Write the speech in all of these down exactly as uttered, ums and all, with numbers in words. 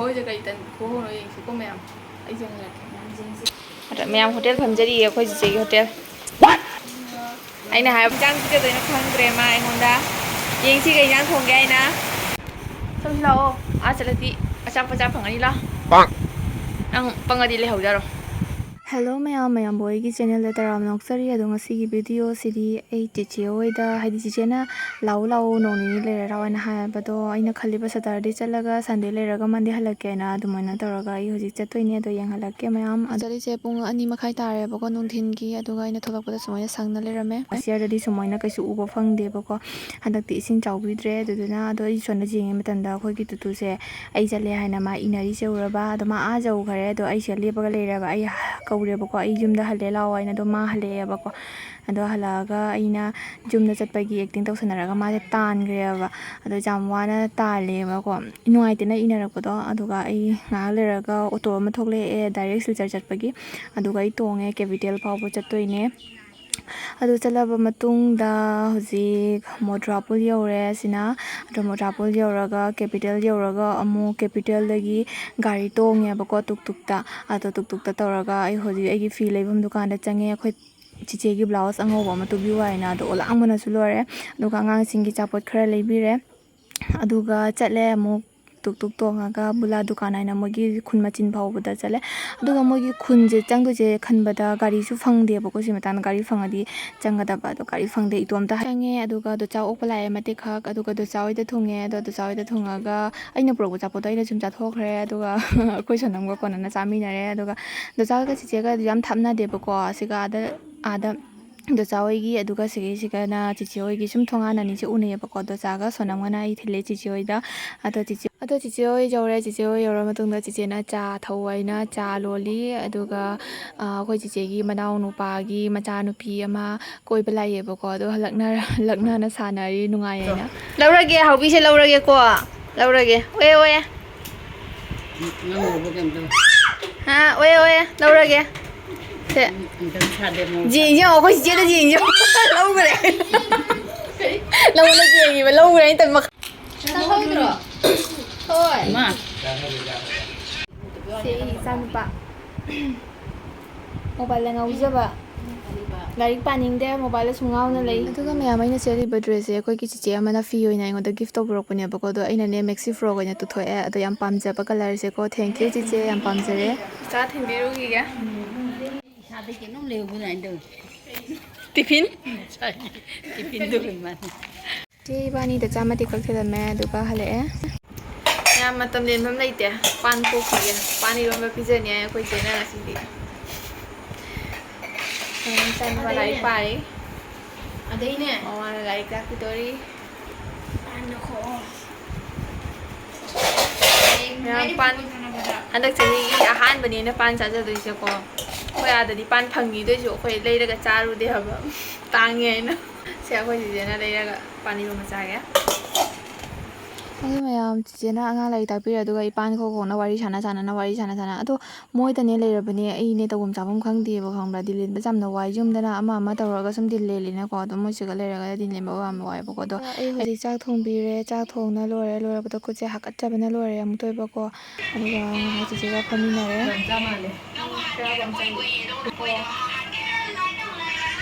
ꯑꯩꯈꯣꯏꯁꯦ ꯀꯔꯤ ꯇꯟ ꯈꯨꯍꯧꯅꯣ ꯌꯦꯡꯁꯤꯀꯣ ꯃꯌꯥꯝ꯫ ꯑꯩꯁꯦ ꯍꯜꯂꯛꯀꯦ, ꯃꯌꯥꯝ ꯌꯦꯡꯁꯤ꯫ ꯑꯗ ꯃꯌꯥꯝ ꯍꯣꯇꯦꯜ ꯐꯝꯖꯔꯤꯌꯦ ꯑꯩꯈꯣꯏ ꯆꯤꯆꯦꯒꯤ ꯍꯣꯇꯦꯜ꯫ ꯑꯩꯅ ꯍꯥꯏꯕ ꯏꯟꯖꯥꯡ ꯄꯤꯖꯗꯣꯏꯅꯣ ꯈꯪꯗ꯭ꯔꯦ ꯃꯥ ꯑꯩꯉꯣꯟꯗ꯫ ꯌꯦꯡꯁꯤ ꯀꯩ ꯏꯟꯖꯥꯡ ꯊꯣꯡꯒꯦ ꯍꯥꯏꯅ꯫ ꯆꯧꯁꯤ ꯂꯥꯛꯑꯣ꯫ ꯑꯥ ꯆꯠꯂꯗꯤ ꯑꯆꯥꯄꯣꯠ ꯆꯥ ꯐꯪꯉꯅꯤ ꯂꯥ꯫ ꯅꯪ ꯄꯪꯉꯗꯤ ꯂꯩꯍꯧꯖꯔꯣ꯫ ꯍꯦꯜꯂꯣ ꯃꯌꯥꯝ, ꯃꯌꯥꯝꯕꯨ ꯑꯩꯒꯤ ꯆꯦꯅꯦꯜꯗ ꯇꯔꯥꯝꯅ ꯑꯣꯛꯆꯔꯤ꯫ ꯑꯗꯣ ꯉꯁꯤꯒꯤ ꯚꯤꯗꯤꯑꯣꯁꯤꯗꯤ ꯑꯩ ꯆꯤꯆꯦ ꯍꯣꯏꯗ, ꯍꯥꯏꯗꯤ ꯆꯤꯆꯦꯅ "ꯂꯥꯛꯎ ꯂꯥꯛꯎ, ꯅꯣꯡ ꯅꯤꯅꯤ ꯂꯩꯔ ꯂꯥꯛꯑꯣ" ꯍꯥꯏꯅ ꯍꯥꯏꯕꯗꯣ, ꯑꯩꯅ ꯈꯜꯂꯤꯕ ꯁꯇꯔꯗꯦ ꯆꯠꯂꯒ ꯁꯟꯗꯦ ꯂꯩꯔꯒ ꯃꯟꯗꯦ ꯍꯜꯂꯛꯀꯦꯅ, ꯑꯗꯨꯃꯥꯏꯅ ꯇꯧꯔꯒ ꯑꯩ ꯍꯧꯖꯤꯛ ꯆꯠꯇꯣꯏꯅꯦ꯫ ꯑꯗꯣ ꯌꯦꯡꯍꯜꯂꯛꯀꯦ ꯃꯌꯥꯝ꯫ ꯆꯠꯂꯤꯁꯦ ꯄꯨꯡ ꯑꯅꯤ ꯃꯈꯥꯏ ꯇꯥꯔꯦꯕꯀꯣ, ꯅꯨꯡꯊꯤꯟꯒꯤ꯫ ꯑꯗꯨꯒ ꯑꯩꯅ ꯊꯣꯛꯂꯛꯄꯗ ꯁꯨꯃꯥꯏꯅ ꯁꯪꯅ ꯂꯩꯔꯝꯃꯦ꯫ ꯂꯥꯁ ꯌꯔꯗꯗꯤ ꯁꯨꯃꯥꯏꯅ ꯀꯩꯁꯨ ꯎꯕ ꯐꯪꯗꯦꯕꯀꯣ꯫ ꯍꯟꯗꯛꯇꯤ ꯏꯁꯤꯡ ꯆꯥꯎꯕꯤꯗ꯭ꯔꯦ꯫ ꯑꯗꯨꯗꯨꯅ, ꯑꯗꯣ ꯑꯩ ꯁꯣꯝꯗ ꯌꯦꯡꯉꯤ ꯃꯇꯝꯗ ꯑꯩꯈꯣꯏꯒꯤ ꯇꯨꯇꯨꯁꯦ ꯑꯩ ꯆꯠꯂꯦ ꯍꯥꯏꯅ ꯃꯥ ꯏꯅꯔꯤꯁꯦ ꯎꯔꯕ꯫ ꯑꯗꯣ ꯃꯥ ꯑꯥ ꯌꯧꯈ꯭ꯔꯦ꯫ ꯑꯗꯣ ꯑꯩ ꯁꯤꯗ ꯂꯦꯞꯄꯒ ꯂꯩꯔꯕ꯫ ꯑꯩ ꯀꯧꯔꯦꯕꯀꯣ, "ꯑꯩ ꯌꯨꯝꯗ ꯍꯜꯂꯦ ꯂꯥꯛꯑꯣ" ꯍꯥꯏꯅ꯫ ꯑꯗꯣ ꯃꯥ ꯍꯜꯂꯛꯑꯦꯕꯀꯣ꯫ ꯑꯗꯣ ꯍꯜꯂꯛꯑꯒ ꯑꯩꯅ ꯌꯨꯝꯗ ꯆꯠꯄꯒꯤ ꯑꯦꯛꯇꯤꯡ ꯇꯧꯁꯟꯅꯔꯒ ꯃꯥꯁꯦ ꯇꯥꯟꯈ꯭ꯔꯦꯕ꯫ ꯑꯗꯣ ꯌꯥꯝ ꯋꯥꯅ ꯇꯥꯜꯂꯦꯕꯀꯣ, ꯅꯨꯡꯉꯥꯏꯇꯦꯅ ꯏꯅꯔꯛꯄꯗꯣ꯫ ꯑꯗꯨꯒ ꯑꯩ ꯉꯥꯏꯍꯥꯛ ꯂꯩꯔꯒ ꯑꯣꯇꯣ ꯑꯃ ꯊꯣꯛꯂꯛꯑꯦ, ꯗꯥꯏꯔꯦꯛ ꯁꯤꯜꯆꯔ ꯆꯠꯄꯒꯤ꯫ ꯑꯗꯨꯒ ꯑꯩ ꯇꯣꯡꯉꯦ, ꯀꯦꯄꯤꯇꯦꯜ ꯐꯥꯎꯕ ꯆꯠꯇꯣꯏꯅꯦ꯫ ꯑꯗꯨ ꯆꯠꯂꯕ ꯃꯇꯨꯡꯗ ꯍꯧꯖꯤꯛ ꯃꯣꯗ꯭ꯔꯥꯄꯨꯜ ꯌꯧꯔꯦ꯫ ꯑꯁꯤꯅ ꯑꯗꯣ ꯃꯣꯗ꯭ꯔꯥꯄꯨꯜ ꯌꯧꯔꯒ, ꯀꯦꯄꯤꯇꯦꯜ ꯌꯧꯔꯒ, ꯑꯃꯨꯛ ꯀꯦꯄꯤꯇꯦꯜꯗꯒꯤ ꯒꯥꯔꯤ ꯇꯣꯡꯉꯦꯕꯀꯣ, ꯇꯨꯛ ꯇꯨꯛꯇ꯫ ꯑꯗꯣ ꯇꯨꯛ ꯇꯨꯛꯇ ꯇꯧꯔꯒ ꯑꯩ ꯍꯧꯖꯤꯛ ꯑꯩꯒꯤ ꯐꯤ ꯂꯩꯐꯝ ꯗꯨꯀꯥꯟꯗ ꯆꯪꯉꯦ꯫ ꯑꯩꯈꯣꯏ ꯆꯤꯆꯦꯒꯤ ꯕ꯭ꯂꯥꯎꯁ ꯑꯉꯧꯕ ꯑꯃ ꯇꯨꯕꯤꯌꯨ ꯍꯥꯏꯅ꯫ ꯑꯗꯣ ꯑꯣꯂꯥꯡꯕꯅꯁꯨ ꯂꯣꯏꯔꯦ꯫ ꯑꯗꯨꯒ ꯑꯉꯥꯡꯁꯤꯡꯒꯤ ꯑꯆꯥꯄꯣꯠ ꯈꯔ ꯂꯩꯕꯤꯔꯦ꯫ ꯑꯗꯨꯒ ꯆꯠꯂꯦ ꯑꯃꯨꯛ ꯇꯨꯛ ꯇꯨꯛ ꯇꯣꯡꯉꯒ ꯕꯨꯂꯥ ꯗꯨꯀꯥꯟ ꯍꯥꯏꯅ ꯃꯣꯏꯒꯤ ꯈꯨꯟ ꯃꯆꯤꯟ ꯐꯥꯎꯕꯗ ꯆꯠꯂꯦ꯫ ꯑꯗꯨꯒ ꯃꯣꯏꯒꯤ ꯈꯨꯟꯁꯦ ꯆꯪꯗꯣꯏꯁꯦ ꯈꯟꯕꯗ ꯒꯥꯔꯤꯁꯨ ꯐꯪꯗꯦꯕꯀꯣ꯫ ꯁꯤ ꯃꯇꯥꯡꯗ ꯒꯥꯔꯤ ꯐꯪꯉꯗꯤ ꯆꯪꯒꯗꯕ, ꯑꯗꯣ ꯒꯥꯔꯤ ꯐꯪꯗꯦ꯫ ꯏꯇꯣꯝꯇ ꯆꯪꯉꯦ꯫ ꯑꯗꯨꯒ ꯗꯣꯆꯥ ꯑꯣꯛꯄ ꯂꯥꯛꯑꯦ ꯃꯇꯦꯛ ꯈꯛ꯫ ꯑꯗꯨꯒ ꯗꯣꯆꯥ ꯍꯣꯏꯗ ꯊꯨꯡꯉꯦ꯫ ꯑꯗꯣ ꯗꯣꯆꯥ ꯍꯣꯏꯗ ꯊꯨꯡꯉꯒ ꯑꯩꯅ ꯄꯨꯔꯛꯄ ꯑꯆꯥꯄꯣꯠꯇꯣ ꯑꯩꯅ ꯁꯨꯝ ꯆꯥꯊꯣꯛꯈ꯭ꯔꯦ꯫ ꯑꯗꯨꯒ ꯑꯩꯈꯣꯏ ꯁꯣꯅꯝꯒ ꯀꯣꯟꯅꯅ ꯆꯥꯃꯤꯟꯅꯔꯦ꯫ ꯑꯗꯨꯒ ꯗꯣꯆꯥ ꯍꯣꯏꯒ ꯆꯤꯆꯦꯒꯗꯤ ꯌꯥꯝ ꯊꯥꯞꯅꯗꯦꯕꯀꯣ꯫ ꯁꯤꯒ ꯑꯥꯗ, ꯑꯥꯗ ꯗꯣꯆꯥ ꯍꯣꯏꯒꯤ, ꯑꯗꯨꯒ ꯁꯤꯒꯤꯁꯤꯒꯅ ꯆꯤꯆꯦ ꯍꯣꯏꯒꯤ꯫ ꯁꯨꯝ ꯊꯣꯡꯒꯥꯟ ꯑꯅꯤꯁꯦ ꯎꯅꯩꯌꯦꯕꯀꯣ꯫ ꯗꯣꯆꯥꯒ ꯁꯣꯅꯝꯒꯅ ꯑꯩ ꯊꯤꯜꯂꯦ ꯆꯤꯆꯦ ꯍꯣꯏꯗ꯫ ꯑꯗꯣ ꯆꯤꯆꯦ, ꯑꯗꯣ ꯆꯤꯆꯦ ꯍꯣꯏ ꯌꯧꯔꯦ꯫ ꯆꯤꯆꯦ ꯍꯣꯏ ꯌꯧꯔ ꯃꯇꯨꯡꯗ ꯆꯤꯆꯦꯅ ꯆꯥ ꯊꯧ ꯍꯥꯏꯅ ꯆꯥ ꯂꯣꯜꯂꯤ꯫ ꯑꯗꯨꯒ, ꯑ, ꯑꯩꯈꯣꯏ ꯆꯤꯆꯦꯒꯤ ꯃꯅꯥꯎ ꯅꯨꯄꯥꯒꯤ ꯃꯆꯥꯅꯨꯄꯤ ꯑꯃ ꯀꯣꯏꯕ ꯂꯥꯛꯑꯦꯕꯀꯣ꯫ ꯑꯗꯣ ꯍꯜꯂꯛꯅ-, ꯍꯜꯂꯛꯅꯅ ꯁꯥꯟꯅꯔꯤ ꯅꯨꯡꯉꯥꯏꯌꯦꯅ꯫ ꯂꯧꯔꯒꯦ, ꯍꯥꯎꯕꯤꯁꯦ ꯂꯧꯔꯒꯦꯀꯣ꯫ ꯂꯧꯔꯒꯦ꯫ ꯑꯣꯑꯦ, ꯑꯣꯑꯦ꯫ ꯅꯪ ꯂꯧꯕ ꯀꯩꯝ ꯇꯧ-, ꯍꯥ, ꯑꯣꯑꯦ, ꯑꯣꯑꯦ, ꯂꯧꯔꯒꯦ꯫ ꯁꯦ꯫ ꯑꯝꯇ ꯁꯥꯗꯦ, ꯃꯣꯔꯣꯛ ꯖꯦꯟꯁꯦ ꯌꯦꯡꯉꯣ, ꯑꯩꯈꯣꯏ ꯆꯤꯆꯦꯗ ꯖꯦꯟꯁꯦ ꯌꯦꯡꯉꯣ꯫ ꯂꯧꯈ꯭ꯔꯦ꯫ ꯂꯧꯅ ꯌꯦꯡꯉꯤꯕ, ꯂꯧꯈ꯭ꯔꯦ꯫ ꯑꯩꯅ ꯇꯞ ꯃꯈꯥ-, ꯆꯥꯍꯧꯗ꯭ꯔꯣ? ꯁꯤ ꯑꯩ ꯏꯆꯥꯅꯨꯄꯥ꯫ ꯃꯣꯕꯥꯏꯜꯗ ꯉꯥꯎꯖꯕ꯫ ꯂꯥꯏꯔꯤꯛ ꯄꯥꯅꯤꯡꯗꯦ, ꯃꯣꯕꯥꯏꯜꯗ ꯁꯨꯝ ꯉꯥꯎꯅ ꯂꯩ꯫ ꯑꯗꯨꯒ ꯃꯌꯥꯝ, ꯑꯩꯅ ꯁꯦꯠꯂꯤꯕ ꯗ꯭ꯔꯦꯁꯁꯦ ꯑꯩꯈꯣꯏꯒꯤ ꯆꯤꯆꯦ ꯑꯃꯅ ꯐꯤ ꯑꯣꯏꯅ ꯑꯩꯉꯣꯟꯗ ꯒꯤꯐ ꯇꯧꯕꯤꯔꯛꯄꯅꯦꯕꯀꯣ꯫ ꯑꯗꯣ ꯑꯩꯅꯅꯦ ꯃꯦꯛꯁꯤ ꯐ꯭ꯔꯣꯛ ꯑꯣꯏꯅ ꯇꯨꯊꯣꯛꯑꯦ꯫ ꯑꯗꯣ ꯌꯥꯝ ꯄꯥꯝꯖꯕ ꯀꯂꯔꯁꯦꯀꯣ꯫ Thank you ꯆꯤꯆꯦ, ꯌꯥꯝ ꯄꯥꯝꯖꯔꯦ꯫ ꯏꯆꯥ ꯊꯤꯟꯕꯤꯔꯨꯈꯤꯒꯦ꯫ ꯏꯁꯥꯗ ꯀꯩꯅꯣꯝ ꯂꯩꯍꯧꯕ ꯑꯗꯨꯃꯥꯏꯅ ꯇꯧꯋꯤ꯫ ꯇꯤꯐꯤꯟ? ꯉꯁꯥꯏꯒꯤ ꯇꯤꯐꯤꯟꯗꯨꯒ ꯃꯥꯟꯅꯩ꯫ ꯆꯦ ꯏꯕꯥꯅꯤꯗ ꯆꯥ ꯃꯇꯦꯛ ꯈꯛ ꯊꯤꯜꯂꯝꯃꯦ, ꯑꯗꯨꯒ ꯍꯜꯂꯛꯑꯦ꯫ ꯌꯥꯝ ꯃꯇꯝ ꯂꯦꯟꯐꯝ ꯂꯩꯇꯦ꯫ ꯄꯥꯟ ꯀꯣꯛꯈꯤꯒꯦ꯫ ꯄꯥꯟ ꯏꯔꯣꯟꯕ ꯄꯤꯖꯅꯤ ꯍꯥꯏ ꯑꯩꯈꯣꯏ ꯆꯦꯅ ꯉꯁꯤꯗꯤ꯫ ꯏꯆꯥꯅꯨꯄꯥ ꯂꯥꯏꯔꯤꯛ ꯄꯥꯔꯤ꯫ ꯑꯗꯩꯅꯦ꯫ ꯃꯃꯥꯅ ꯂꯥꯏꯔꯤꯛ ꯇꯥꯛꯄꯤꯗꯣꯔꯤ꯫ ꯄꯥꯟꯗꯣ ꯈꯣꯛꯑꯣ꯫ ꯃꯌꯥꯝ ꯄꯥꯟ ꯍꯟꯗꯛ ꯆꯍꯤꯒꯤ ꯑꯍꯥꯟꯕꯅꯦꯅ ꯄꯥꯟ ꯆꯥꯖꯗꯣꯏꯁꯦꯀꯣ꯫ ꯑꯩꯈꯣꯏ ꯑꯥꯗꯗꯤ ꯄꯥꯟ ꯐꯪꯉꯤ, ꯑꯗꯨꯏꯁꯨ ꯑꯩꯈꯣꯏ ꯂꯩꯔꯒ ꯆꯥꯔꯨꯗꯦ ꯍꯥꯏꯕ꯫ ꯇꯥꯡꯉꯦ ꯍꯥꯏꯅ꯫ ꯁꯦ, ꯑꯩꯈꯣꯏ ꯆꯤꯆꯦꯅ ꯂꯩꯔꯒ ꯄꯥꯟ ꯏꯔꯣꯟꯕ ꯆꯥꯒꯦ꯫ ꯑꯗꯨ ꯃꯌꯥꯝ, ꯆꯤꯆꯦꯅ ꯑꯉꯥꯡ ꯂꯥꯏꯔꯤꯛ ꯇꯥꯛꯄꯤꯔꯦ, ꯑꯗꯨꯒ ꯏꯄꯥꯟ ꯈꯣꯛ ꯈꯣꯛꯅ ꯋꯥꯔꯤ ꯁꯥꯟꯅ ꯁꯥꯟꯅꯅ ꯋꯥꯔꯤ ꯁꯥꯟꯅ ꯁꯥꯟꯅ꯫ ꯑꯗꯣ ꯃꯣꯏꯗꯅꯦ ꯂꯩꯔꯕꯅꯦ, ꯑꯩꯅꯦ ꯇꯧꯐꯝ ꯆꯥꯐꯝ ꯈꯪꯗꯦꯕ, ꯈꯪꯕ꯭ꯔꯥ? ꯗꯤꯜ ꯂꯦꯟꯕꯁꯦ ꯌꯥꯝꯅ ꯋꯥꯏ꯫ ꯌꯨꯝꯗꯅ ꯑꯃ ꯑꯃ ꯇꯧꯔꯒ ꯁꯨꯝ ꯗꯤꯜ ꯂꯦꯜꯂꯤꯅꯀꯣ꯫ ꯑꯗꯣ ꯃꯣꯏ ꯁꯤꯒ ꯂꯩꯔꯒ ꯗꯤꯜ ꯂꯦꯟꯕ ꯌꯥꯝ ꯋꯥꯏꯕꯀꯣ꯫ ꯑꯗꯣ ꯑꯩ ꯍꯧꯖꯤꯛ ꯆꯥꯛ ꯊꯣꯡꯕꯤꯔꯦ꯫ ꯆꯥꯛ ꯊꯣꯡꯅ ꯂꯣꯏꯔꯦ꯫ ꯂꯣꯏꯔꯕꯗ ꯈꯨꯠꯁꯦ ꯍꯥꯀꯠꯆꯕꯅ ꯂꯣꯏꯔꯦ ꯑꯃꯨꯛꯇꯣꯏꯕꯀꯣ꯫ ꯑꯗꯨꯒ ꯉꯥꯏꯍꯥꯛ ꯆꯤꯆꯦꯒ ꯐꯝꯃꯤꯟꯅꯔꯦ꯫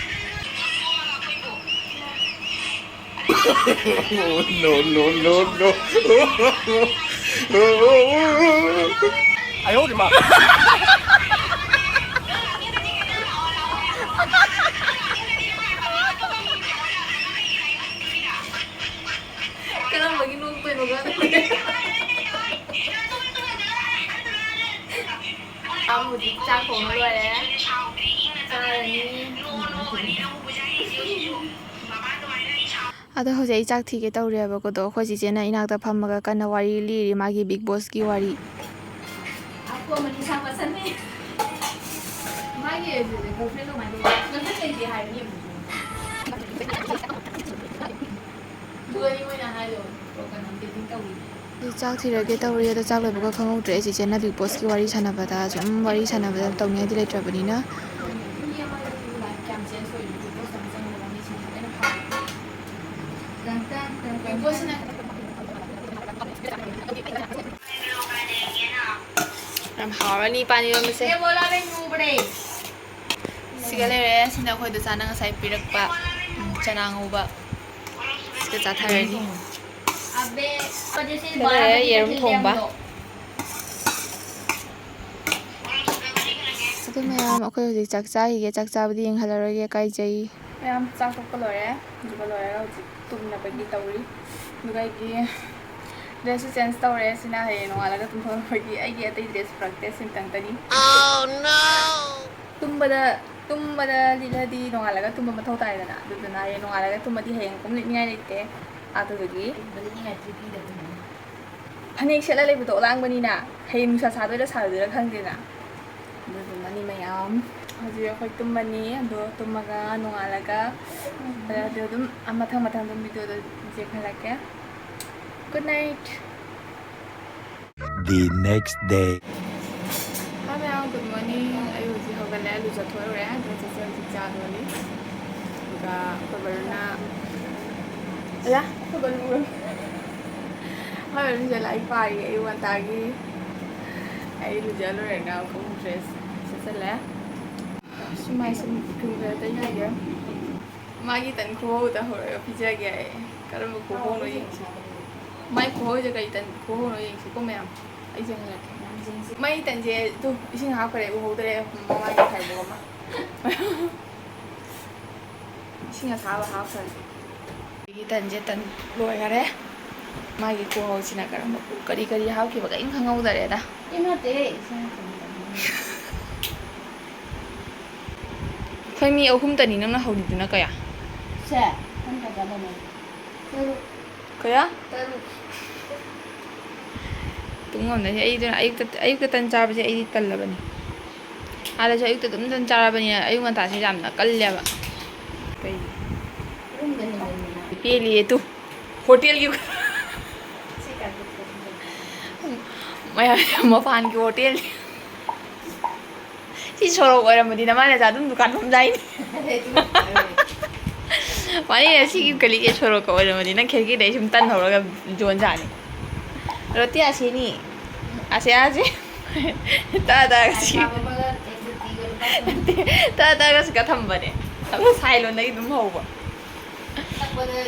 No, no, no, no. 哎呦我的妈！ ꯀꯔꯝꯕꯒꯤ ꯅꯣꯛꯄꯩꯅꯣ ꯈꯪꯗꯦ꯫ ꯍꯧꯖꯤꯛ ꯆꯥꯛ ꯊꯣꯡꯕ ꯂꯣꯏꯔꯦ꯫ ꯆꯥꯔꯅꯤ꯫ ꯑꯗꯣ ꯍꯧꯖꯤꯛ ꯑꯩ ꯆꯥꯛ ꯊꯤꯒꯦ ꯇꯧꯔꯦꯕꯀꯣ꯫ ꯑꯗꯣ ꯑꯩꯈꯣꯏ ꯆꯤꯆꯦꯅ ꯏꯅꯥꯛꯇ ꯐꯝꯃꯒ ꯀꯟꯅ ꯋꯥꯔꯤ ꯂꯤꯔꯤ, ꯃꯥꯒꯤ Bigg Bossꯀꯤ ꯋꯥꯔꯤ꯫ आपको मनीषा पसंद है? ꯃꯥꯒꯤ girlfriend ꯀꯃꯥꯏꯅ ꯇꯧꯕ? Girlfriend ꯂꯩꯇꯦ ꯍꯥꯏꯕꯅꯤ꯫ ꯑꯗꯨꯒ ꯑꯩꯉꯣꯟꯗ ꯍꯥꯏꯗꯣ, ꯀꯩꯅꯣ, dating ꯇꯧꯔꯤꯅꯦ꯫ ꯑꯩ ꯆꯥꯛ ꯊꯤꯔꯒꯦ ꯇꯧꯔꯤ, ꯑꯗꯣ ꯆꯥꯛ ꯂꯣꯏꯕꯒ ꯈꯪꯍꯧꯗ꯭ꯔꯦ꯫ ꯑꯩ ꯆꯤꯆꯦꯅ Bigg Bossꯀꯤ ꯋꯥꯔꯤ ꯁꯥꯟꯅꯕꯗ, ꯁꯨꯝ ꯋꯥꯔꯤ ꯁꯥꯟꯅꯕꯗ ꯇꯧꯅꯤꯡꯉꯥꯏꯗꯤ ꯂꯩꯇ꯭ꯔꯕꯅꯤꯅ꯫ ꯃꯤ ꯑꯃꯒꯤ life ꯀꯌꯥꯝ change ꯑꯣꯏꯔꯤꯅꯣ Bigg Boss ꯑꯃ ꯆꯪꯉꯒ ꯃꯤꯁꯤꯡꯁꯦ ꯂꯣꯏꯅ ꯐꯥꯎꯔꯦ꯫ Bigg Bossꯁꯤꯅ ꯌꯥꯝ ꯍꯥꯎꯔꯅꯤ ꯄꯥꯟ ꯏꯔꯣꯟꯕꯁꯦ꯫ ꯁꯤꯒ ꯂꯩꯔꯦ꯫ ꯁꯤꯅ ꯑꯩꯈꯣꯏꯗ ꯆꯥꯅ ꯉꯁꯥꯏ ꯄꯤꯔꯛꯄ, ꯎꯝ, ꯆꯅꯥ ꯉꯧꯕ꯫ ꯁꯤꯒ ꯆꯥꯊꯔꯅꯤ꯫ ꯁꯤꯒ ꯂꯩꯔꯦ ꯌꯦꯔꯨꯝ ꯊꯣꯡꯕ꯫ ꯑꯗꯨ ꯃꯌꯥꯝ, ꯑꯩꯈꯣꯏ ꯍꯧꯖꯤꯛ ꯆꯥꯛ ꯆꯥꯈꯤꯒꯦ꯫ ꯆꯥꯛ ꯆꯥꯕꯗꯤ ꯌꯦꯡꯍꯜꯂꯔꯣꯏꯒꯦ, ꯀꯥꯏꯖꯩ꯫ ꯃꯌꯥꯝ ꯆꯥꯛ ꯇꯣꯛꯄ ꯂꯣꯏꯔꯦ꯫ ꯑꯗꯨꯒ ꯂꯣꯏꯔꯒ ꯍꯧꯖꯤꯛ ꯇꯨꯝꯅꯕꯒꯤ ꯇꯧꯔꯤ꯫ ꯑꯗꯨꯒ ꯑꯩꯒꯤ dressꯁꯨ change ꯇꯧꯔꯦ꯫ ꯁꯤꯅ ꯍꯌꯦꯡ ꯅꯣꯡꯉꯥꯜꯂꯒ ꯇꯨꯝꯊꯣꯛꯅꯕꯒꯤ꯫ ꯑꯩꯒꯤ ꯑꯇꯩ dress ꯄꯨꯔꯛꯇꯦ, ꯁꯤꯝꯇꯪꯇꯅꯤ꯫ ꯇꯨꯝꯕꯗ, ꯇꯨꯝꯕꯗ ꯂꯤꯠꯂꯗꯤ ꯅꯣꯡꯉꯥꯜꯂꯒ ꯇꯨꯝꯕ ꯃꯊꯧ ꯇꯥꯏꯗꯅ꯫ ꯑꯗꯨꯗꯨꯅ ꯍꯌꯦꯡ ꯅꯣꯡꯉꯥꯜꯂꯒ ꯇꯨꯝꯃꯗꯤ ꯍꯌꯦꯡ ꯑꯗꯨꯝ ꯂꯤꯠꯅꯤꯡꯉꯥꯏ ꯂꯩꯇꯦ꯫ ꯑꯗꯨꯗꯨꯒꯤ ꯐꯅꯦꯛ ꯁꯦꯠꯂ ꯂꯩꯕꯗꯣ ꯑꯂꯥꯡꯕꯅꯤꯅ ꯍꯌꯦꯡ ꯅꯨꯡꯁꯥ ꯁꯥꯗꯣꯏꯔꯥ ꯁꯥꯔꯣꯏꯗꯣꯏꯔꯥ ꯈꯪꯗꯦꯅ꯫ ꯑꯗꯨꯗꯨꯅꯅꯤ ꯃꯌꯥꯝ꯫ ꯍꯧꯖꯤꯛ ꯑꯩꯈꯣꯏ ꯇꯨꯝꯃꯅꯤ꯫ ꯑꯗꯣ ꯇꯨꯝꯃꯒ ꯅꯣꯡꯉꯥꯜꯂꯒ ꯑꯗꯨ ꯑꯗꯨꯝ ꯃꯊꯪ ꯃꯊꯪ ꯑꯗꯨꯝ videoꯗ ꯌꯦꯡꯍꯜꯂꯛꯀꯦ꯫ Good night꯫ The next day. Hi ꯃꯌꯥꯝ, good morning꯫ ꯑꯩ ꯍꯧꯖꯤꯛ ꯍꯧꯒꯠꯂꯦ, ꯂꯨꯖꯊꯣꯛꯎꯔꯦ꯫ ꯑꯗꯨꯒ ꯆꯦꯆꯦ ꯍꯧꯖꯤꯛ ꯆꯥ ꯂꯣꯜꯂꯤ꯫ ꯑꯗꯨꯒ ꯑꯩꯈꯣꯏ ꯕꯔꯨꯅ, ꯑꯌꯥ, ꯑꯩꯈꯣꯏ ꯕꯔꯨ ꯎꯔꯝ-, ꯑꯩꯈꯣꯏ ꯕꯔꯨꯁꯦ ꯂꯥꯏꯔꯤꯛ ꯄꯥꯔꯤ ꯑꯌꯨꯛ ꯉꯟꯇꯥꯒꯤ꯫ ꯑꯩ ꯂꯨꯖ ꯂꯣꯏꯔꯒ ꯑꯃꯨꯛ dress ꯁꯦꯠꯆꯜꯂꯦ꯫ ꯁꯨꯃꯥꯏ ꯁꯨꯝ cream ꯈꯔ ꯇꯩꯈꯤꯒꯦ꯫ ꯃꯥꯒꯤ ꯇꯟ ꯈꯨꯍꯧꯗ ꯍꯧꯔꯒ ꯄꯤꯖꯒꯦ ꯑꯩ꯫ ꯀꯔꯝꯕ ꯈꯨꯍꯧꯅꯣ ꯌꯦꯡꯁꯤ꯫ ꯃꯥꯏ ꯈꯨꯍꯧꯁꯦ ꯀꯔꯤ ꯇꯟ ꯈꯨꯍꯧꯅꯣ ꯌꯦꯡꯁꯤꯀꯣ ꯃꯌꯥꯝ꯫ ꯑꯩ ꯌꯦꯡꯍꯜꯂꯛꯀꯦ꯫ ꯃꯩ ꯇꯟꯁꯦ ꯇꯨ ꯏꯁꯤꯡ ꯍꯥꯞꯈ꯭ꯔꯦ, ꯎꯍꯧꯗ꯭ꯔꯦ ꯃꯃꯥꯏꯒꯤ ꯈꯥꯏꯕꯣꯛ ꯑꯃ꯫ ꯏꯁꯤꯡ ꯑꯁꯥꯕ ꯍꯥꯞꯈ꯭ꯔꯦ꯫ ꯑꯩꯒꯤ ꯇꯟꯁꯦ ꯇꯟ ꯂꯣꯏꯈꯔꯦ꯫ ꯃꯥꯒꯤ ꯈꯨꯍꯧꯁꯤꯅ ꯀꯔꯝꯕ ꯀꯔꯤ ꯀꯔꯤ ꯍꯥꯞꯈꯤꯕ ꯀꯔꯤꯝ ꯈꯪꯍꯧꯗꯔꯦꯗ꯫ ꯀꯩꯝ ꯅꯠꯇꯦ, ꯏꯁꯤꯡ ꯈꯛꯇꯅꯤ꯫ ꯑꯩꯈꯣꯏ ꯃꯤ ꯑꯍꯨꯝꯇꯅꯤ, ꯅꯪꯅ ꯍꯧꯔꯤꯗꯨꯅ ꯀꯌꯥ? ꯁꯦ, ꯅꯪ ꯀꯌꯥ ꯆꯥꯗꯣꯏꯅꯣ? ꯇꯔꯨꯛ꯫ ꯀꯌꯥ? ꯇꯔꯨꯛ꯫ ꯇꯨꯝ ꯉꯝꯗꯣꯏꯅꯦ꯫ ꯑꯩꯗꯨꯅ ꯑꯌꯨꯛꯇ, ꯑꯌꯨꯛꯇ ꯇꯟ ꯆꯥꯕꯁꯦ ꯑꯩꯗꯤ ꯇꯜꯂꯕꯅꯤ꯫ ꯑꯥꯗꯁꯨ ꯑꯌꯨꯛꯇ ꯑꯗꯨꯝ ꯇꯟ ꯆꯥꯔꯕꯅꯤꯅ ꯑꯌꯨꯛ ꯉꯟꯇꯥꯁꯦ ꯌꯥꯝꯅ ꯀꯜꯂꯦꯕ꯫ ꯀꯩ? ꯄꯨꯡꯗ ꯍꯦꯟꯕꯅꯤꯅ꯫ ꯄꯦꯜꯂꯤꯌꯦ ꯇꯨ꯫ ꯍꯣꯇꯦꯜꯒꯤ ꯁꯤ ꯀꯥꯟꯗ ꯃꯌꯥꯝ ꯃꯄꯥꯟꯒꯤ ꯍꯣꯇꯦꯜ꯫ ꯁꯤ ꯁꯣꯔꯣꯛ ꯑꯣꯏꯔꯝꯃꯗꯤ ꯅꯃꯥꯏ ꯅꯆꯥ ꯑꯗꯨꯝ ꯗꯨꯀꯥꯟ ꯐꯝꯖꯥꯏꯅꯤ꯫ ꯋꯥꯔꯤꯅꯦ, ꯁꯤꯒꯤ ꯒꯂꯤꯒꯤ ꯁꯣꯔꯣꯛꯀ ꯑꯣꯏꯔꯝꯃꯗꯤ ꯅꯪ ꯈꯦꯔꯀꯤꯗꯩ ꯁꯨꯝ ꯇꯟ ꯍꯧꯔꯒ ꯌꯣꯟꯖꯥꯅꯤ꯫ ꯔꯣꯇꯤ ꯑꯁꯤꯅꯤ꯫ ꯑꯁꯦ ꯑꯁꯦ꯫ ꯇꯥ ꯇꯥꯒ ꯁꯤ-, ꯅꯠꯇꯦ, ꯇꯥ ꯇꯥꯒ ꯁꯤꯒ ꯊꯝꯕꯅꯦ꯫ ꯑꯗꯨ ꯁꯥꯏ ꯂꯣꯟꯗꯒꯤ ꯑꯗꯨꯝ ꯍꯧꯕ꯫ ꯊꯛꯄꯗ,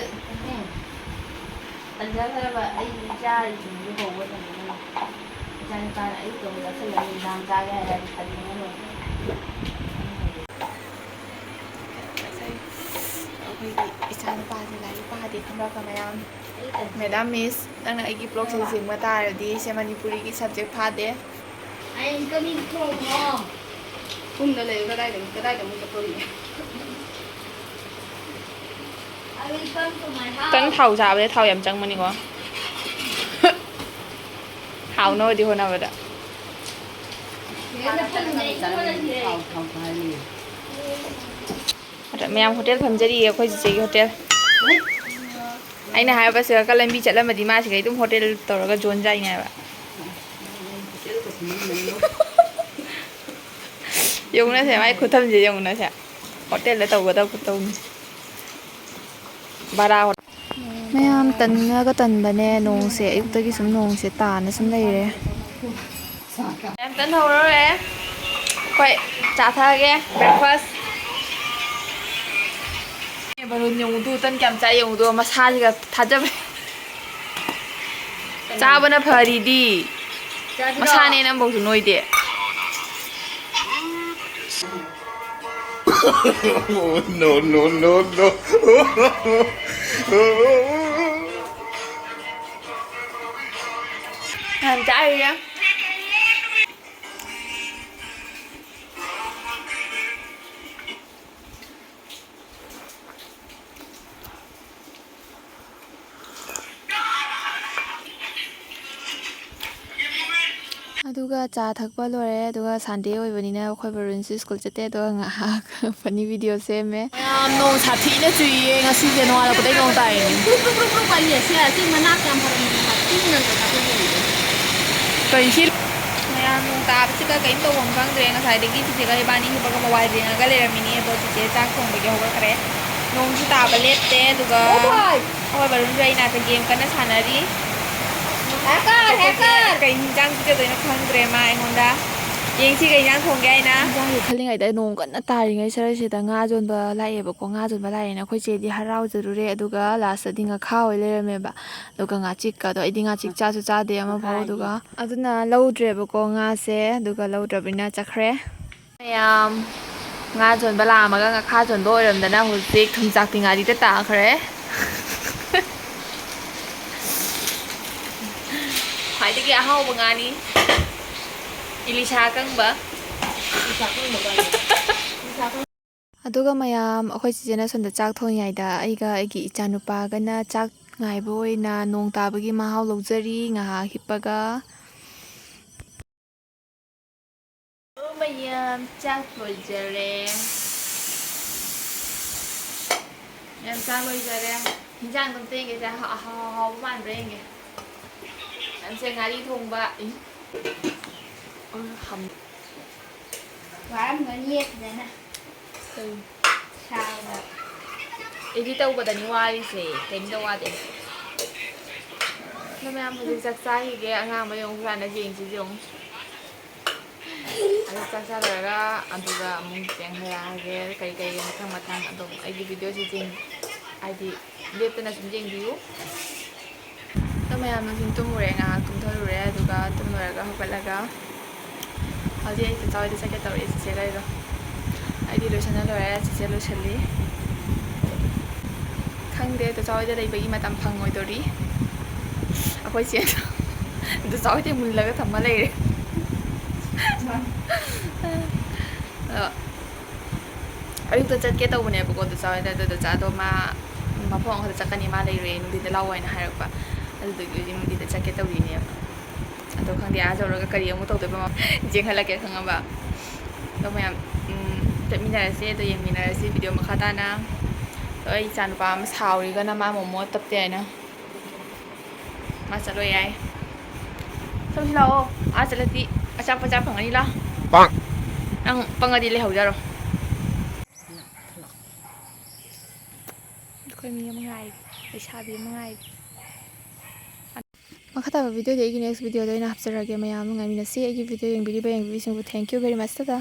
ꯎꯝ꯫ ꯇꯟꯖꯈ꯭ꯔꯕ ꯑꯩ ꯏꯆꯥꯁꯤꯡꯁꯨ ꯍꯧꯕ ꯇꯟꯖꯈ꯭ꯔꯕ꯫ ꯏꯆꯥ ꯅꯨꯄꯥꯅ ꯑꯌꯨꯛꯇ ꯑꯃꯨꯛ ꯆꯥꯁꯤꯜꯂꯒ ꯅꯨꯡꯗꯥꯡ ꯆꯥꯒꯦ ꯍꯥꯏꯔꯗꯤ ꯇꯟꯖꯈ꯭ꯔꯕ꯫ ꯑꯩꯈꯣꯏꯒꯤ ꯏꯆꯥ ꯅꯨꯄꯥꯁꯦ ꯂꯥꯏꯔꯤꯛ ꯄꯥꯗꯦ ꯈꯪꯕ꯭ꯔꯥ ꯃꯌꯥꯝ? ꯃꯦꯗꯥꯝ ꯃꯤꯁ, ꯅꯪꯅ ꯑꯩꯒꯤ ꯕ꯭ꯂꯣꯛꯁꯦ ꯌꯦꯡꯕ ꯇꯥꯔꯗꯤ ꯁꯦ ꯃꯅꯤꯄꯨꯔꯤꯒꯤ ꯁꯕꯖꯦꯛ ꯐꯥꯗꯦ꯫ I am coming from home. ꯐꯃꯨꯡꯗ ꯂꯩꯌꯨ, ꯀꯗꯥꯏꯗ, ꯀꯗꯥꯏꯗ ꯑꯃꯨꯛ ꯆꯠꯊꯣꯛꯏꯒꯦ? I will come to my house. ꯈꯤꯇꯪ ꯊꯥꯎ ꯆꯥꯕꯗ ꯊꯥꯎ ꯌꯥꯝ ꯆꯪꯕꯅꯤꯀꯣ꯫ ꯍꯥꯎꯅꯕꯗꯤ ꯍꯣꯠꯅꯕꯗ꯫ ꯊꯥꯎ, ꯊꯥꯎ ꯍꯥꯏꯔꯤ꯫ ꯑꯗ ꯃꯌꯥꯝ ꯍꯣꯇꯦꯜ ꯐꯝꯖꯔꯤꯌꯦ ꯑꯩꯈꯣꯏ ꯆꯤꯆꯦꯒꯤ ꯍꯣꯇꯦꯜ꯫ ꯑꯩꯅ ꯍꯥꯏꯕ ꯁꯤꯔꯀ ꯂꯝꯕꯤ ꯆꯠꯂꯝꯃꯗꯤ ꯃꯥ ꯁꯤꯒꯩ ꯑꯗꯨꯝ ꯍꯣꯇꯦꯜ ꯇꯧꯔꯒ ꯖꯣꯟ ꯖꯥꯏꯅꯦ ꯍꯥꯏꯕ꯫ ꯌꯦꯡꯉꯨꯅꯁꯦ, ꯃꯥꯏ ꯈꯨꯊꯝꯁꯦ ꯌꯦꯡꯉꯨꯅꯁꯦ꯫ ꯍꯣꯇꯦꯜꯗ ꯇꯧꯒꯗꯕ ꯈꯨꯇꯧꯅꯤ꯫ ꯕꯔꯥ ꯍꯣ-, ꯃꯌꯥꯝ ꯇꯟꯅꯒ ꯇꯟꯕꯅꯦ ꯅꯣꯡꯁꯦ, ꯑꯌꯨꯛꯇꯒꯤ ꯁꯨꯝ ꯅꯣꯡꯁꯦ ꯇꯥꯅ ꯁꯨꯝ ꯂꯩꯔꯦ꯫ ꯃꯌꯥꯝ ꯇꯟ ꯍꯧꯔꯔꯣꯏ꯫ ꯑꯩꯈꯣꯏ ꯆꯥ ꯊꯛꯑꯒꯦ, breakfast꯫ ꯕꯔꯨꯟ ꯌꯦꯡꯉꯨꯗꯨ, ꯇꯟ ꯀꯌꯥꯝ ꯆꯥꯏ ꯌꯦꯡꯉꯨꯗꯨ, ꯃꯁꯥꯁꯤꯒ ꯊꯥꯖꯕ꯫ ꯆꯥꯕꯅ ꯐꯔꯤꯗꯤ꯫ ꯆꯥꯁꯤꯔꯣ? ꯃꯁꯥꯅꯦ ꯅꯪꯐꯧꯁꯨ ꯅꯣꯏꯗꯦ꯫ No, no, no, no. ꯌꯥꯝ ꯆꯥꯔꯤꯌꯦ꯫ ꯑꯗꯨꯒ ꯆꯥ ꯊꯛꯄ ꯂꯣꯏꯔꯦ, ꯑꯗꯨꯒ Sunday ꯑꯣꯏꯕꯅꯤꯅ ꯑꯩꯈꯣꯏ ꯕꯔꯨꯟꯁꯨ ꯁ꯭ꯀꯨꯜ ꯆꯠꯇꯦ, ꯑꯗꯨꯒ ꯉꯥꯏꯍꯥꯛ funny video ꯁꯦꯝꯃꯦ꯫ ꯃꯌꯥꯝ ꯅꯣꯡ ꯁꯥꯊꯤꯅ ꯆꯨꯏꯌꯦ ꯉꯁꯤꯁꯦ, ꯅꯣꯡꯉꯥꯜꯂꯛꯄꯗꯩ ꯅꯣꯡ ꯇꯥꯏꯌꯦ꯫ ꯄ꯭ꯔꯨꯞ ꯄ꯭ꯔꯨꯞ ꯄ꯭ꯔꯨꯞ ꯄꯥꯏꯌꯦ, ꯁꯤ ꯑꯁꯤ ꯃꯅꯥꯛ ꯌꯥꯝ ꯐꯔꯝꯃꯦ, ꯇꯤꯟ ꯉꯥꯛꯇ ꯆꯥꯊꯣꯛꯈꯤꯕꯅꯦ꯫ ꯀꯩ ꯁꯤ? ꯃꯌꯥꯝ ꯅꯣꯡ ꯇꯥꯕꯁꯤꯗ ꯀꯔꯤꯝ ꯇꯧꯐꯝ ꯈꯪꯗ꯭ꯔꯦ꯫ ꯉꯁꯥꯏꯗꯒꯤ ꯆꯤꯆꯦꯒ ꯏꯕꯥꯅꯤ ꯍꯤꯞꯄꯒ ꯃꯣꯕꯥꯏꯜ ꯌꯦꯡꯉꯒ ꯂꯩꯔꯝꯃꯤꯅꯦ, ꯑꯗꯣ ꯆꯤꯆꯦ ꯆꯥꯛ ꯊꯣꯡꯕꯒꯤ ꯍꯧꯒꯠꯈ꯭ꯔꯦ꯫ ꯅꯣꯡꯁꯨ ꯇꯥꯕ ꯂꯦꯞꯇꯦ, ꯑꯗꯨꯒ ꯑꯩꯈꯣꯏ ꯕꯔꯨꯟꯁꯨ ꯑꯩ ꯅꯥꯛꯇ game ꯀꯟꯅ ꯁꯥꯟꯅꯔꯤ꯫ ꯀꯩ ꯍꯤꯟꯖꯥꯡ ꯄꯤꯖꯗꯣꯏꯅꯣ ꯈꯪꯗ꯭ꯔꯦ ꯃꯥ ꯑꯩꯉꯣꯟꯗ꯫ ꯌꯦꯡꯁꯤ ꯀꯩ ꯍꯤꯟꯖꯥꯡ ꯊꯣꯡꯒꯦ ꯍꯥꯏꯅ꯫ ꯍꯤꯟꯖꯥꯡꯁꯦ ꯈꯜꯂꯤꯉꯩꯗ ꯅꯣꯡ ꯀꯟꯅ ꯇꯥꯔꯤꯉꯩ ꯁꯔꯁꯤꯗ ꯉꯥ ꯌꯣꯟꯕ ꯂꯥꯛꯑꯦꯕꯀꯣ꯫ ꯉꯥ ꯌꯣꯟꯕ ꯂꯥꯛꯑꯦꯅ ꯑꯩꯈꯣꯏ ꯆꯦꯗꯤ ꯍꯔꯥꯎꯖꯔꯨꯔꯦ꯫ ꯑꯗꯨꯒ ꯂꯥꯁꯇꯗꯤ ꯉꯥꯈꯥ ꯑꯣꯏ ꯂꯩꯔꯝꯃꯦꯕ꯫ ꯑꯗꯨꯒ ꯉꯥꯆꯤꯛꯀꯗꯣ ꯑꯩꯗꯤ ꯉꯥꯆꯤꯛ ꯆꯥꯁꯨ ꯆꯥꯗꯦ ꯑꯃꯐꯥꯎ꯫ ꯑꯗꯨꯒ ꯑꯗꯨꯅ ꯂꯧꯗ꯭ꯔꯦꯕꯀꯣ ꯉꯥꯁꯦ꯫ ꯑꯗꯨꯒ ꯂꯧꯗ꯭ꯔꯕꯅꯤꯅ ꯆꯠꯈ꯭ꯔꯦ꯫ ꯃꯌꯥꯝ, ꯉꯥ ꯌꯣꯟꯕ ꯂꯥꯛꯑꯝꯃꯒ ꯉꯥꯈꯥ ꯌꯣꯟꯕ ꯑꯣꯏꯔꯝꯗꯅ ꯍꯧꯖꯤꯛ ꯊꯨꯝꯆꯥꯛꯇꯤ ꯉꯥꯔꯤꯗ ꯇꯥꯈ꯭ꯔꯦ꯫ ꯈ꯭ꯋꯥꯏꯗꯒꯤ ꯑꯍꯥꯎꯕ ꯉꯥꯅꯤ꯫ ꯏꯂꯤꯁꯥ ꯑꯀꯪꯕ꯫ ꯑꯗꯨꯒ ꯃꯌꯥꯝ, ꯑꯩꯈꯣꯏ ꯆꯤꯆꯦꯅ ꯁꯣꯝꯗ ꯆꯥꯛ ꯊꯣꯡꯉꯤꯉꯩꯗ ꯑꯩꯒ ꯑꯩꯒꯤ ꯏꯆꯥꯅꯨꯄꯥꯒꯅ ꯆꯥꯛ ꯉꯥꯏꯕ ꯑꯣꯏꯅ ꯅꯣꯡ ꯇꯥꯕꯒꯤ ꯃꯍꯥꯎ ꯂꯧꯖꯔꯤ ꯉꯥꯏꯍꯥꯛ ꯍꯤꯞꯄꯒ꯫ ꯑꯣ ꯃꯌꯥꯝ, ꯆꯥꯛ ꯂꯣꯏꯖꯔꯦ꯫ ꯃꯌꯥꯝ, ꯆꯥꯛ ꯂꯣꯏꯖꯔꯦ꯫ ꯍꯤꯟꯖꯥꯡꯗꯣ ꯑꯝꯇ ꯌꯦꯡꯒꯦꯁꯦ, ꯑꯍꯥꯎ ꯑꯍꯥꯎꯕ ꯃꯥꯟꯕ꯭ꯔꯥ ꯌꯦꯡꯒꯦ꯫ ꯃꯌꯥꯝꯁꯦ, ꯉꯥꯔꯤ ꯊꯣꯡꯕ꯫ ꯏ꯫ ꯑ, ꯍꯝ-, ꯋꯥꯔꯝꯒꯅꯤꯌꯦ ꯐꯖꯅ꯫ ꯀꯩ? ꯁꯥꯕꯗ꯫ Edit ꯇꯧꯕꯗꯅꯤ ꯋꯥꯔꯤꯁꯦ, ꯀꯩꯝꯇ ꯋꯥꯗꯦ꯫ ꯑꯗꯣ ꯃꯌꯥꯝ ꯍꯧꯖꯤꯛ ꯆꯥꯛ ꯆꯥꯈꯤꯒꯦ, ꯑꯉꯥꯡꯕ ꯌꯦꯡꯉꯨ ꯀꯥꯟꯗ ꯌꯦꯡꯁꯤ ꯌꯦꯡꯉꯨ꯫ ꯑꯗꯨ ꯆꯥꯛ ꯆꯥ ꯂꯣꯏꯔꯒ ꯑꯗꯨꯒ ꯑꯃꯨꯛ ꯌꯦꯡꯍꯜꯂꯛꯑꯒꯦ ꯀꯔꯤ ꯀꯔꯤ ꯃꯊꯪ ꯃꯊꯪ ꯑꯗꯨꯝ ꯑꯩꯒꯤ videoꯁꯤ ꯌꯦꯡ-, ꯍꯥꯏꯗꯤ ꯂꯦꯞꯇꯅ ꯁꯨꯝ ꯌꯦꯡꯕꯤꯌꯨ꯫ ꯑꯗꯣ ꯃꯌꯥꯝ ꯅꯨꯡꯊꯤꯜ ꯇꯨꯝꯃꯨꯔꯦ, ꯉꯥꯏꯍꯥꯛ ꯇꯨꯝꯊꯔꯨꯔꯦ, ꯑꯗꯨꯒ ꯇꯨꯝ ꯂꯣꯏꯔꯒ ꯍꯧꯒꯠꯂꯒ ꯍꯧꯖꯤꯛ ꯑꯩ ꯆꯥꯆꯥ ꯍꯣꯏꯗ ꯆꯠꯀꯦ ꯇꯧꯔꯛꯑꯦ, ꯆꯤꯆꯦꯒ ꯑꯩꯒ꯫ ꯑꯩꯗꯤ ꯂꯣꯏꯁꯟꯅ ꯂꯣꯏꯔꯦ, ꯆꯤꯆꯦ ꯂꯣꯏꯁꯜꯂꯤ꯫ ꯈꯪꯗꯦ, ꯆꯥꯆꯥ ꯍꯣꯏꯗ ꯂꯩꯕꯒꯤ ꯃꯇꯝ ꯐꯪꯉꯣꯏꯗꯣꯔꯤ꯫ ꯑꯩꯈꯣꯏ ꯆꯦ ꯆꯥꯆꯥ ꯍꯣꯏꯗ ꯃꯨꯜꯂꯒ ꯊꯝꯃ ꯂꯩꯔꯦ꯫ ꯑꯗꯣ ꯑꯌꯨꯛꯇ ꯆꯠꯀꯦ ꯇꯧꯕꯅꯦꯕꯀꯣ, ꯆꯥꯆꯥ ꯍꯣꯏꯗ꯫ ꯑꯗꯣ ꯆꯥꯆꯥꯗꯣ ꯃꯥ ꯃꯐꯝ ꯑꯃꯈꯛꯇ ꯆꯠꯀꯅꯤ, ꯃꯥ ꯂꯩꯔꯣꯏꯌꯦ, ꯅꯨꯡꯊꯤꯟꯗ ꯂꯥꯛꯑꯣ ꯍꯥꯏꯅ ꯍꯥꯏꯔꯛꯄ꯫ ꯑꯗꯨꯗꯨꯒꯤ ꯍꯧꯖꯤꯛ ꯅꯨꯡꯊꯤꯟꯗ ꯆꯠꯀꯦ ꯇꯧꯔꯤꯅꯦꯕ꯫ ꯑꯗꯣ ꯈꯪꯗꯦ, ꯑꯥ ꯌꯧꯔꯒ ꯀꯔꯤ ꯑꯃꯨꯛ ꯇꯧꯗꯣꯏꯕ, ꯌꯦꯡꯍꯜꯂꯛꯀꯦ ꯈꯪꯉꯕ꯫ ꯑꯗꯣ ꯃꯌꯥꯝ, ꯎꯝ, ꯆꯠꯃꯤꯟꯅꯔꯁꯦ, ꯑꯗꯣ ꯌꯦꯡꯃꯤꯟꯅꯔꯁꯤ video ꯃꯈꯥ ꯇꯥꯅ꯫ ꯑꯗꯣ ꯑꯩ ꯏꯆꯥ ꯅꯨꯄꯥ ꯑꯃ ꯁꯥꯎꯔꯤꯒꯅ ꯃꯥ ꯃꯣꯃꯣ ꯇꯞꯇꯦ ꯍꯥꯏꯅ꯫ ꯃꯥ ꯆꯠꯂꯣ ꯌꯥꯏ꯫ ꯆꯧꯁꯤ ꯂꯥꯛꯑꯣ꯫ ꯑꯥ ꯆꯠꯂꯗꯤ ꯑꯆꯥꯄꯣꯠ ꯆꯥ ꯐꯪꯒꯅꯤ, ꯂꯥ꯫ ꯄꯥꯛ꯫ ꯅꯪ ꯄꯪꯉꯗꯤ ꯂꯩꯍꯧꯖꯔꯣ꯫ ꯑꯩꯈꯣꯏ ꯃꯤ ꯑꯃ ꯉꯥꯏꯔꯤ, ꯂꯩꯁꯥꯕꯤ ꯑꯃ ꯉꯥꯏꯔꯤ꯫ ꯃꯈꯥ ꯇꯥꯕ videoꯗꯤ ꯑꯩꯒꯤ next videoꯗ ꯑꯣꯏꯅ ꯍꯥꯞꯆꯔꯛꯑꯒꯦ꯫ ꯃꯌꯥꯝ ꯉꯥꯏꯃꯤꯟꯅꯁꯤ꯫ ꯑꯩꯒꯤ video ꯌꯦꯡꯕꯤꯔꯤꯕ ꯌꯦꯡꯕꯤꯕꯤꯁꯤꯡꯕꯨ thank you very much꯫ Tata.